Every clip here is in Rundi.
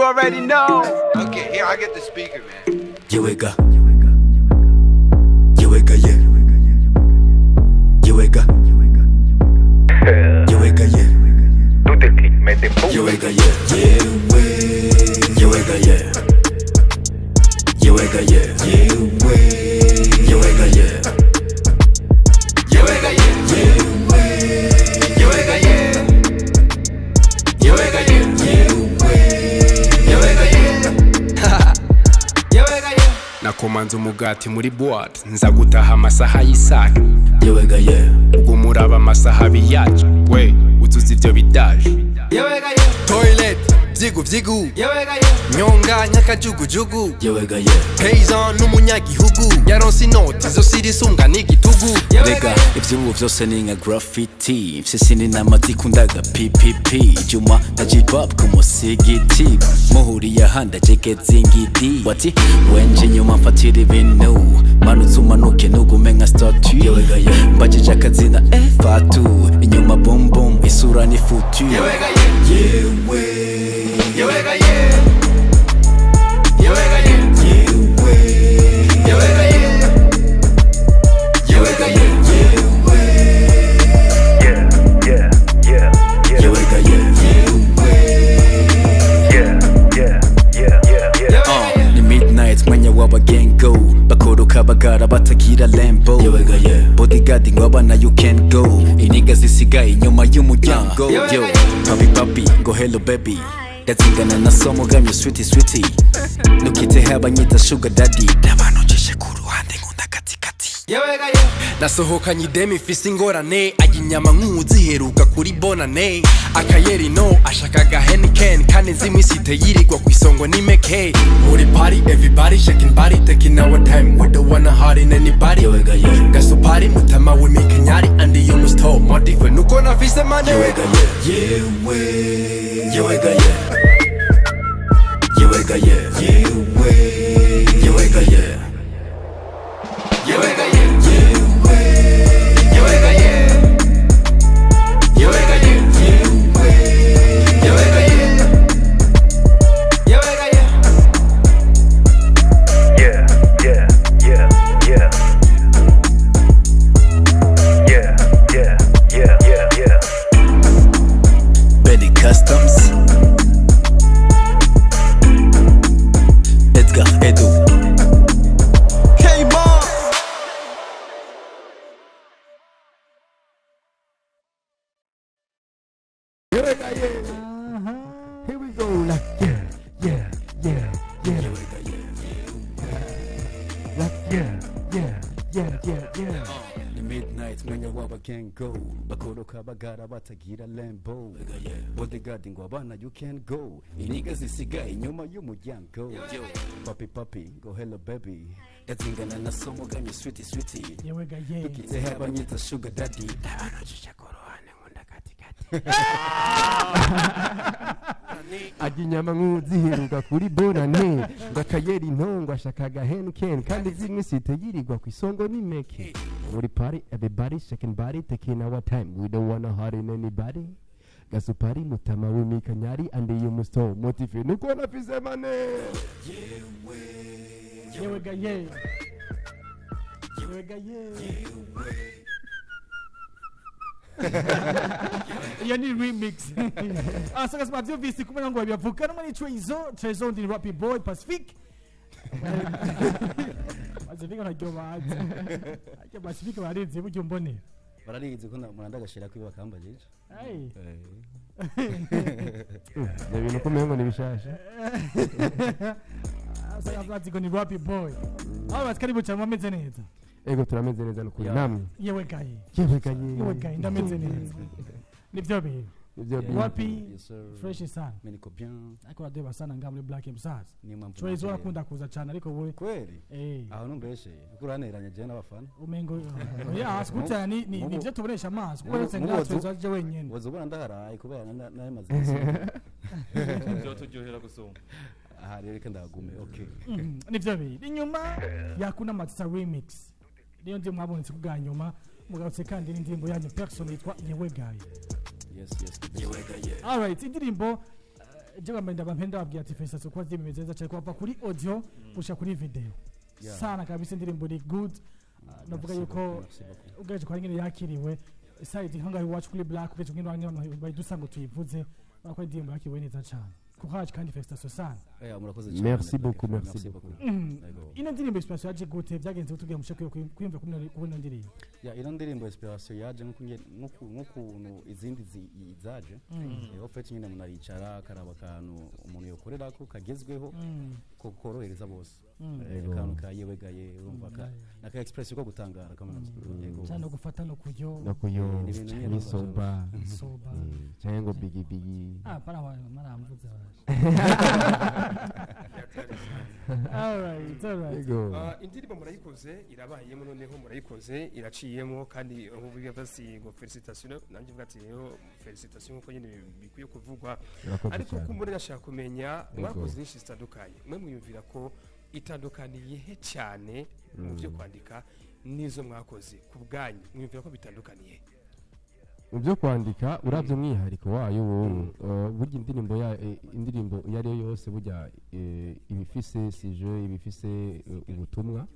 Already know. Okay, here, I get the speaker, man. Yewega. Yewega, yeah. Yewega. Yewega, yeah. Yewega, yeah. Yewega, yeah. Yewega, yeah. Yewega, yeah. Yewega, yeah. Yewega, yeah. Yewega, yeah. Yewega, yeah. Yewega, yeah. Nakomanze umugati muri boîte, nza gutaha amasaha y'isake. Yewega, yeah. Ubwo muraba amasaha abiyaje we uzuza ivyo bidaje. Yewega, yeah. Toilet vyigu vyigu. Yewega, yeah. Nyonga nyakajugujugu. Yewega, yeah. Paysan n'umunyagihugu yaronse inoti zose irisunga n'igitugu. Rega ivy'ubu vyose ni nka graffiti, mfise n'inama zikundaga PPP Juma na G-Pop ku musigiti muhuriye ahandi ajegeza ingidi wati wenje inyuma mfatira ibintu manutse umanuke nugume nka statue. Yewega, yeah. Mbajije akazina, eh, Fatu inyuma boom boom isura ni futu. Yewega, yeah. Yewe. Yewega, yeah. Yewega, yeah. Yewega, yeah. Yewega, yeah. Yeah. Yewega, yeah. Yeah. Ni midnight mwanya w'abagengo bakoroka bagara batagira lembo. Yewega, yeah. Bodyguard ngo abana you can go iniga zisigaye inyuma y'umuryango. Yo papi papi ngo hello baby, ndazingana na somo gamye sweetie sweetie nukite abanyita sugar daddy n'abantu ku ruhande nkunda katikati. Yewega, yeah. Nasohokanye idemi ifise ingorane, ajya inyama nk'uziheruka kuri bonane akayeri no ashaka agaheniken kandi nzi iminsi yirirwa ku isongo n'imeke muri party, everybody shaking body, taking our time, we don't wanna hurt in anybody. Yewega, yeah. Gasupari mutama w'imikenyari andi y'umusto motive nuko nafise money. Yewega, yeah. Yewe. Yewega, yeah. Yewega, yeah. Yewe. Yewega, yeah. Yewega, yeah. Yewega, yeah. Yewega, yeah. Yewega, yeah. Yewega, yeah. Yeah. Yeah. Betty Customs, Edgar Edo. K-Bar. Here we go, like yeah. Like yeah. Ni midnight mwanya w'abagengo bakoroka bagara batagira lembo bodyguard ngo abana you can go iniga zisigaye inyuma y'umuryango. Papi papi ngo hello baby, ndazingana na somo gamye sweetie sweetie. Yewega, yeah. Dukite abanyita sugar daddy n'abantu ku ruhande nkunda katikati. Ajya inyama nk'uziheruka kuri bonane ngo akayeri ntongo ashaka agahenken kandi zimwe site yirirwa ku isongo n'imeke muri party, everybody shaking body, taking our time, we don't wanna hurt in anybody. Gasupari mutama w'imikanyari andi y'umusto motive nuko nafise money. Yewega, yeah. Yewega, yeah. Iyo ni remix. Saka simavyumvise kumenya ngo babivuga numwe ni Trezo Trezo ndi Rappy Boy Pacific. Pacific ntaryo bazi ariko Pacific barizi buryo mbonera. Bararizi ko muranda agashira kwiba bakambajije. Hey. Ibyo bintu ko umengo ni bishasha. Saka bazi ngo ni Rappy Boy aho bati karibu cyane, ameze neza. Ego, turameze neza nukuri. Namwe? Yewe gaye. Yewe gaye. Yewe gaye, ndameze neza, nivyo bintu. Nivyo bintu. Wapi? Yes, sir. Fresh sana. Mimi niko bien. Ariko radeba sana ngaha muri Black Msasa. Niyo mpamvu Trezo naje. arakunda kuza cyane ariko wowe Kweli? Eh. Aho numbeshe kuko uraneranya jewe n'abafana. Umengo ya sikutana ni nivyo tubonesha amaso kuko uretse ngaha Trezo aje wenyene. Woza ubona ndaharaye kubera nari maze iminsi. Byo turyohera gusumba. Aha rero reka ndahagume, okay. Nivyo biri inyuma yakuna Matisa remix niyo ndiyo mwabonetse kubwa nyuma mugarutse kandi n'indirimbo yanyu person yitwa Yewe Gaye. Yes. Yewe gaye. Alright, indirimbo Je bambaye ndabampenda babwira ati félicitations kuba zimeze neza cyane, kuva kuri audio gushika kuri video. Yeah. Sana kabisa, indirimbo ni good. Navuga yuko ugereje kwa nyine yakiriwe side nka ngaho iwacu kuri Black, ugereje ngene abantu bayidusanga ngo tuyivuze bako, indirimbo yakiriwe neza cyane. Courage kandi félicitations sana. Murakoze cyane. Merci beaucoup, merci beaucoup. Yego. Ino ndirimbo inspiration yaje gute? Byagenze gute mushe kwiyumva kuri ino ndirimbo? Ya, ino ndirimbo inspiration yaje nk'ukuntu izindi zaje. En fait nyine umuntu aricara akaraba akantu umuntu yokorera ko kagezweho, ko korohereza bose. Akantu ka yewegaye, urumva ka naka expression ko gutangara kamaze. Yego. Cyane no gufata no kuryo. No kuyo. Ni ibintu nyine. N'isoba. Soba. Cyangwa ngo bigi bigi. Ah, para maramvuze baje. Alright, alright. Yego. Indirimbo murayikoze, irabayemo, noneho murayikoze iraciyemo, kandi nk'ubu basi ngo félicitations, nanjye mvuga ati rero félicitations nkuko nyine bikwiye kuvugwa. Urakoze Ariko cyane. kumbura ndashaka kumenya, Yego. mwakoze nyinshi zitandukanye, mwe mwiyumvira ko itandukaniye he cyane mu byo kwandika n'izo mwakoze ku bwanyu? Mwiyumvira ko bitandukaniye? Mu byo kwandika, urabye umwihariko wayo wowe, burya indirimbo ya indirimbo iyo ari yo yose burya iba ifise sujet, iba ifise ubutumwa.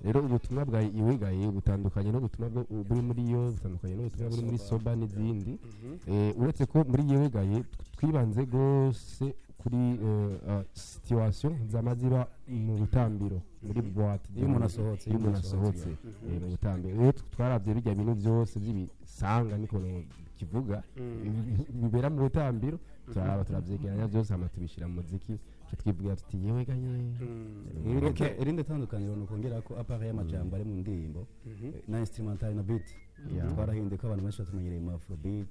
Rero ubutumwa bwa iwegaye butandukanye n'ubutumwa buri muri yo, butandukanye n'ubutumwa buri muri soba n'izindi. Uretse ko muri yewegaye twibanze rwose kuri situation zama ziba mu butambiro, muri boîte. Iyo umuntu asohotse, iyo umuntu asohotse mu butambiro. Rero twarabye bijya bintu byose by'ibisanga, niko kivuga, bibera mu butambiro, turaraba turabyegeranya byose, hama tubishyira mu muziki, tuca twivugira tuti yewegaye. Irindi tandukaniro ni ukongera ko à part y'amajambo ari mu ndirimbo na instrumental na beat, twarahinduye ko abantu benshi batumenyereye mu afrobeat,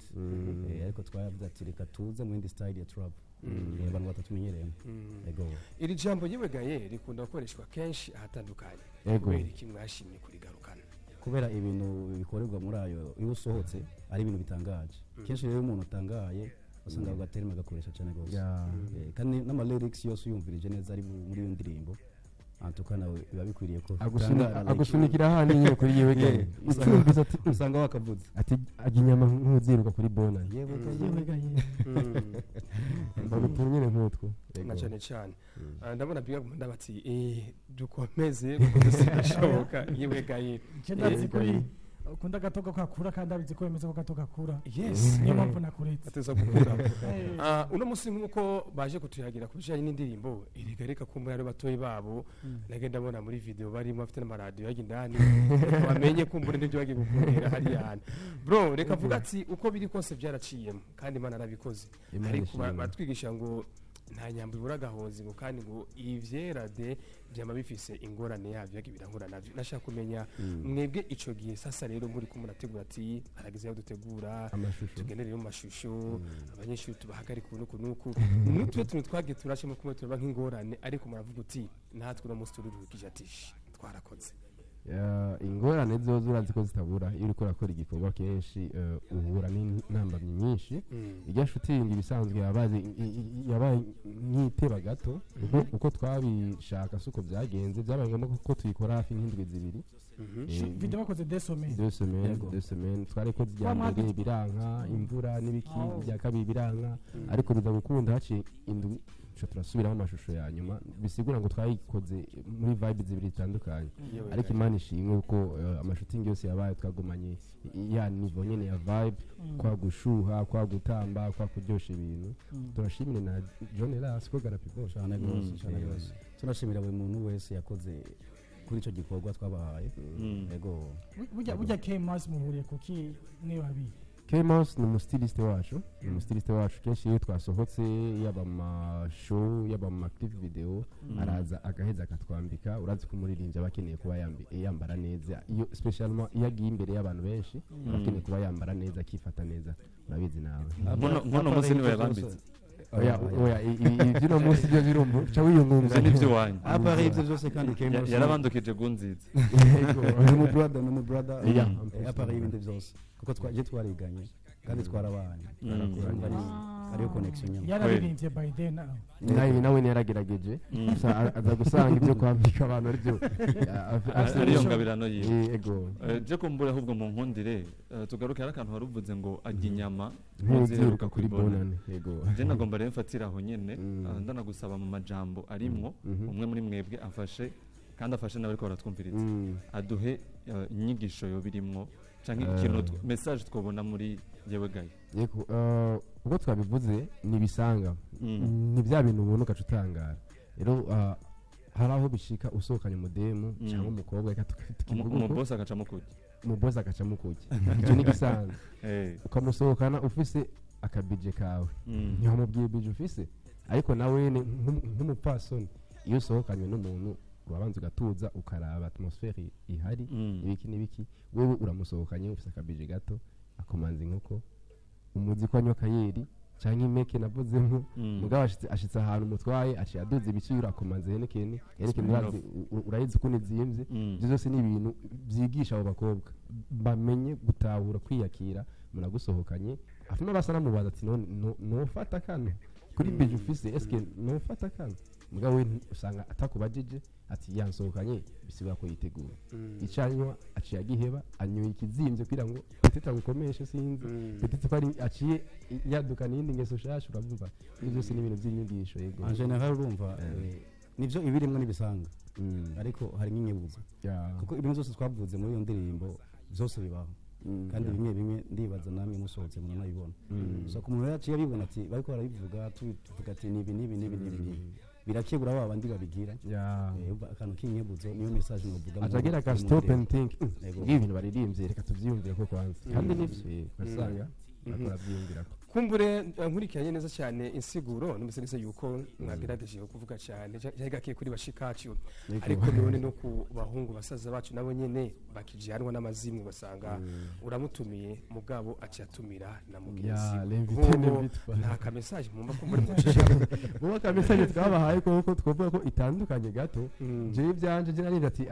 ariko twaravuze ati reka tuze mu yindi style ya trap, abantu batatumenyereyemo. Yego. Iri jambo yewegaye rikunda gukoreshwa kenshi ahatandukanye. Yego. Kubera iki mwashimye kurigarukana? Kubera ibintu bikorerwa muri ayo, iyo usohotse ari ibintu bitangaje kenshi. Rero iyo umuntu atangaye usanga ako gaterima agakoresha cyane rwose. Kandi n'ama lyrics yose uyumvirije neza ari muri iyo ndirimbo, antuka nawe biba bikwiriye ko utangara, like- Agusunikira handi nyine kuri yewegaye. Ucumvise ati usanga wakavuze. Ati ajya inyama nk'uziruka kuri bona, yewegaye. Yewegaye. Mbona utuntu nyine nk'utwo. Na cyane cyane. Ndabona biga ndabati dukomeze kuko bishoboka yewegaye. Je ndazi kuri ukunda gato kakura, kandi abizi ko wemeza ko gato kakura. Yes. Niyo mpamvu nakuretse. Ateza gukura. Uno munsi nk'uko baje kutuyagira ku bijyanye n'indirimbo erega, reka kumbura ari batoyi babo nagenda mbona muri video barimo bafite n'amaradiyo yajya indani, reka bamenye kumbura n'ibyo bagiye gukorera hariya hantu. Bro, reka avuga ati uko biri kose byaraciyemo kandi Imana arabikoze. Imana Ariko ishimwe. batwigisha ngo nta nyambo ibura agahozi, ngo kandi ngo ivyera de byama bifise ingorane yavyo, yagiye birahura navyo. Nashaka kumenya mwebwe ico gihe sasa rero muri ko murategura ati harageze aho dutegura Amashusho. tugendere mu mashusho, abanyeshuri tubahagarika ubu nuku nuku n'utuye tuntu twagiye turacamo kumwe turaba nk'ingorane, ariko muravuga uti natwe uno munsi tururuhukije ati "Shi, twarakoze." Ya, ingorane zozo urazi ko zitabura. Iyo uriko urakora igikorwa kenshi uhura n'intambamyi nyinshi. Irya shooting ibisanzwe yabaye yabaye nk'iteba gato, kuko uko twabishaka suko byagenze. Byabaye ngombwa ko tuyikora hafi nk'indwi 2. Video bakoze 2 semaines. 2 semaines. Yego. 2 semaines twarikoze. Irya Wa mbere biranka, imvura n'ibiki. Irya kabiri biranka, ariko biza gukunda haciye indwi, tuca turasubiramo amashusho ya nyuma. Bisigura ngo twayikoze muri vibe zibiri zitandukanye. Yewe. Ariko Imana ishimwe kuko ama shooting yose yabaye twagumanye ya niveau nyene ya vibe, kwa gushuha, kwa gutamba, kwa kuryosha ibintu. Turashimire na John Elas ko garapibo. Cyane rwose, cyane rwose. Tunashimira buri muntu wese yakoze kuri icyo gikorwa twabahaye. Yego. Burya K-Mas muhuriye kuki mwe babiri? K-Mouse ni umu styliste wacu, ni umu styliste wacu. Kenshi iyo twasohotse, yaba mu ma show, yaba mu ma clip video, araza agaheza akatwambika. Urazi ko umuririmbyi aba akeneye kuba yambara neza, iyo spécialement iyo agiye imbere y'abantu benshi, aba akeneye kuba yambara neza, akifata neza, urabizi nawe. Nkono munsi niwe yabambitse. Oya, oya, iby'uno munsi byo birumva uca wiyungunga. Ivyo ni ivy'iwanyu. À part ibyo byose kandi K-Mouse Yarabandukije gunziza. ni umu brother, ni umu brother. Yeah. À part ibindi byose, kuko twaje twariganye kandi twarabanye. Urumva ni Hariyo connection nyine. Yararirimbye by then. Nawe yaragerageje. Gusa aza gusanga ibyo kwambika abantu aribyo Ariyo ngabirano yiwe. Ego. Je kumbure ahubwo mu nkundire, tugaruke hari akantu wari uvuze ngo ajya inyama nk'uziheruka kuri bonane, yego. Je nagomba rero mfatira aho nyene, ndanagusaba mu majambo arimwo, umwe muri mwebwe afashe kandi afashe n'abariko baratwumviriza, aduhe inyigisho yoba irimwo canke ikintu message twobona muri Yewe Gaye. Yego, uko twabivuze nibisanga, ni bya bintu ubona ugaca utangara. Rero hari aho bishika usohokanye umudemu cyangwa umukobwa, reka tukivuge uko. Umubosi agacamo kurya. Umubosi agacamo kurya, icyo ni gisanzwe. Ukamusohokana ufise akabije kawe, ntiwamubwiye bije ufise, ariko nawe ni nk'umupfasoni, iyo usohokanye n'umuntu urabanza ugatuza, ukaraba atmosphère ihari, ibiki n'ibiki. Wewe uramusohokanye ufise akabije gato, akomanza inkoko, umuzi ko anywa akayeri cyangwa impeke navuzemo. Mugabo ashitse ahantu umutwaye, aciye aduza ibiciro, akomanza Heineken. Heineken urazi, urayizi ukuntu izimvye. Ibyo byose ni ibintu byigisha abo bakobwa bamenye gutahura kwiyakira. Munagusohokanye, afuma basa namubaza ati: "None nofata kano kuri bije ufise? Eske nofata kano?" Mugabo we usanga atakubajije ati yansohokanye, bisigura ko yitegura icyo anywa, aciye agiheba, anyoye ikizimvye kugira ngo peut-être agukomeshe, sinzi, peut-être ko ari aciye yadukana iyindi ngeso shasha. Urabyumva, ibyo byose ni ibintu by'inyigisho, yego. En général urumva, nivyo ibirimwo n'ibisanga, ariko harimo inyebuzo, kuko ibintu byose twavuze muri iyo ndirimbo byose bibaho, kandi bimwe bimwe ndibaza namwe musohotse muranabibona. So ku muntu rero yaciye abibona ati bariko barabivuga, tuvuga ati nibi nibi nibi nibi nibi, birakebura ba bandi babigira. Umva, akantu k'inyebuzo niyo message novuga Acagira ka mu stop ndirimbo. and think. Yego. Ngibi ibintu baririmbye, reka tuvyiyumvire ko kwanza, kandi nivyo, ugasanga bakora byiyumvirako. Kumbure nkurikiranye neza cyane insiguro, numvise neza yuko mwagerageje kuvuga cyane cyari gake kuri bashikacu, ariko none no ku bahungu basaza bacu nabo nyene bakijanwa n'amazimwe, ugasanga uramutumiye mugabo aciyatumira na mugenzi Ya, we. l'invité Nk'ubu n'invite pas. nta ka message mwumva ko muri mucisha? Muba ka message twabahaye koko twavuga ko itandukanye gato. Jewe ibyanje je narindi ati